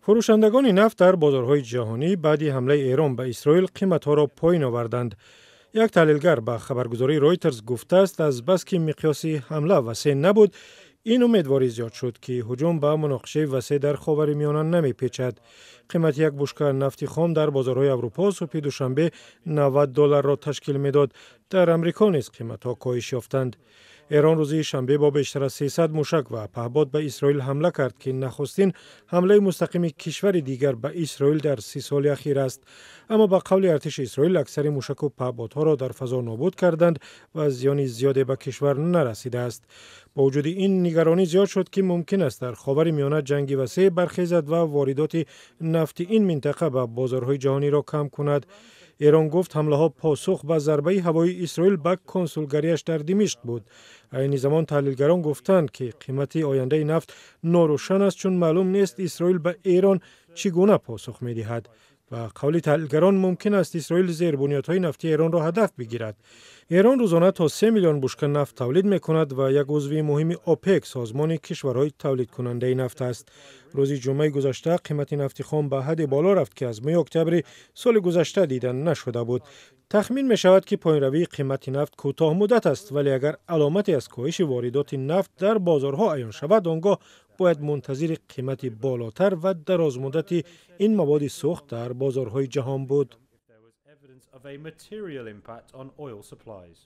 Фурӯшандагони нафт дар бозорҳои ҷаҳонӣ баъди ҳамлаи Эрон ба Исроил қиматҳоро поин оварданд. Як таҳлилгар ба хабаргузории Ройтерс гуфтааст, азбаски миқёси ҳамла васеъ набуд, ин умедворӣ зиёд шуд, ки ҳуҷум ба муноқишаи васеъ дар Ховари Миёна намепечад. Қимати як бушка нафти хом дар бозорҳои Аврупо субҳи душанбе 90 долларро ташкил медод. Дар Амрико низ қиматҳо коҳиш ёфтанд. Эрон рӯзи шанбе бо бештар аз 300 мушак ва паҳбод ба Исроил ҳамла кард, ки нахустин ҳамлаи мустақими кишвари дигар ба Исроил дар 30 соли ахир аст. Аммо ба қавли артиши Исроил, аксари мушаку паҳбодҳоро дар фазо нобуд карданд ва зиёни зиёде ба кишвар нарасидааст. Бо вуҷуди ин, нигаронӣ зиёд шуд, ки мумкин аст дар Ховари Миёна ҷанги васеъ бархезад ва воридоти нафти ин минтақа ба бозорҳои ҷаҳониро кам кунад. Эрон гуфт, ҳамлаҳо посух ба зарбаи ҳавоии Исроил ба консулгариаш дар Димишқ буд. Айни замон таҳлилгарон гуфтанд, ки қимати ояндаи нафт норӯшан аст, чун маълум нест, Исроил ба Эрон чӣ гуна посух медиҳад. Ба қавли таҳлилгарон, мумкин аст Исроил зербунёдҳои нафтии Эронро ҳадаф бигирад. Эрон рӯзона то 3 миллион бушка нафт тавлид мекунад ва як узви муҳими ОПЕК, созмони кишварҳои тавлидкунандаи нафт аст. Рӯзи ҷумъаи гузашта қимати нафти хом ба ҳадде боло рафт, ки аз моҳи октябри соли гузашта дида нашуда буд. Тахмин мешавад, ки поинравии қимати нафт кӯтоҳмуддат аст, вале агар аломате аз коҳиши воридоти нафт дар бозорҳо аён шавад, он гоҳ бояд мунтазири қимати болотар ва дарозмуддати ин маводи сӯхт дар бозорҳои ҷаҳон буд. Of a material impact on oil supplies.